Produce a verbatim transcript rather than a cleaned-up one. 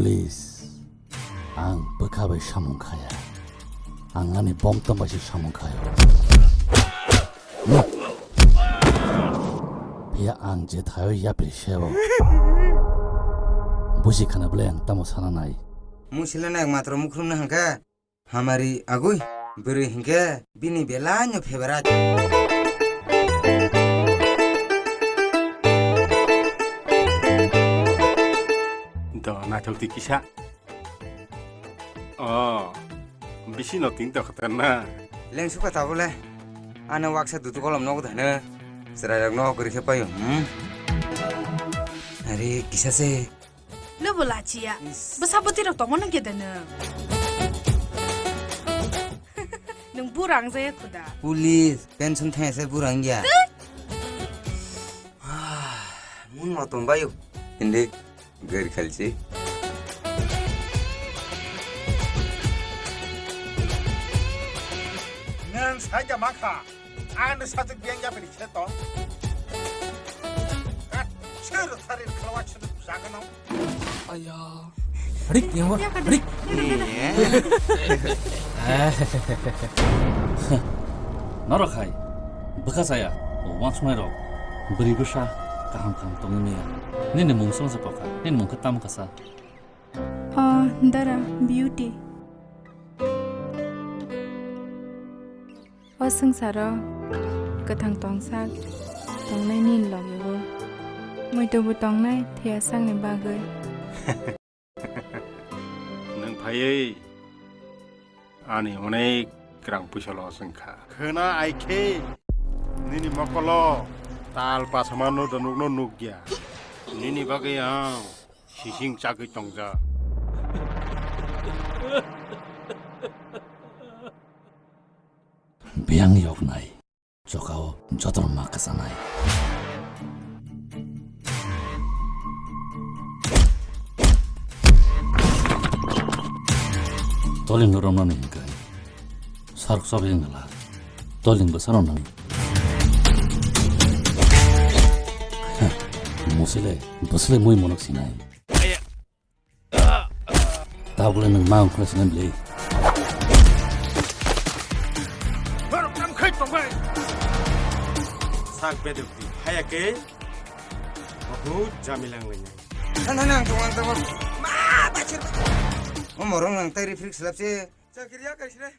Please, ang bwkha bai samung khaya. Ang ani bomtom bai se samung khayo. Phiya ang je thaio yapri sebo. Buji khana bwle ang tamo sana nai. Mui sile nai matro mukhrum na hangkha. Hamari agui, bwrwi hinkhe bini belai no favorite. Do, naithok twi kisa. O, bisi no ting tokha na. Leng suka tabole. Ano waksa dutu kolom nogo dano. Chwrai rok no gori khe payo, hmm? Are kisa se. Lubu lachiya. Is. Bwsa bwtwi rok tongma nang keda nwng. Nwng bura wngjaya khuda. Police, pension thangya se bura wngya. Twi. Mun mo tong bayu. Hindi, gari khalchi. Nwng saja makha. Ani sajak biyang ya bini khe tong. Kat, sir tharin khlawa chhunu jaga nang. Aya. Rik, yang wah, rik. Norok hai, bwkha saya, wansmai rok, bwrwi bwsa, kaham kaham tongwi maya. Nini mung song se pokha, nini mung khe tamo kasa. O, Dara, Beauty. O swngcharo kwthang tongsak tongnai nini logi o. Muitu bo tongnai thwiya sakni bagwi. Nwng phaiwi ani onek kwrang puisa loss wngkha. Khwna ai khe nini mokolo tal pasama no da nukno nukya. Nini bagwi ang sising chagwi tongjak. Biyang yoknai, chokao jotono ma kwchanai. Tolino romnani hinkai sarok sobe ngala. Tolin bwsano nang. Musile, bwsle mui monok sinai. Tabule nwng ma wngkhorna sinai bwle. Borok tam khai tongbai. Sak beduk di haya ke. Bahut jamilang lengai. Than than ang tong ang tong. Ma bachir. Mo morong ang tai refresh lap se. Chakriya kaisre.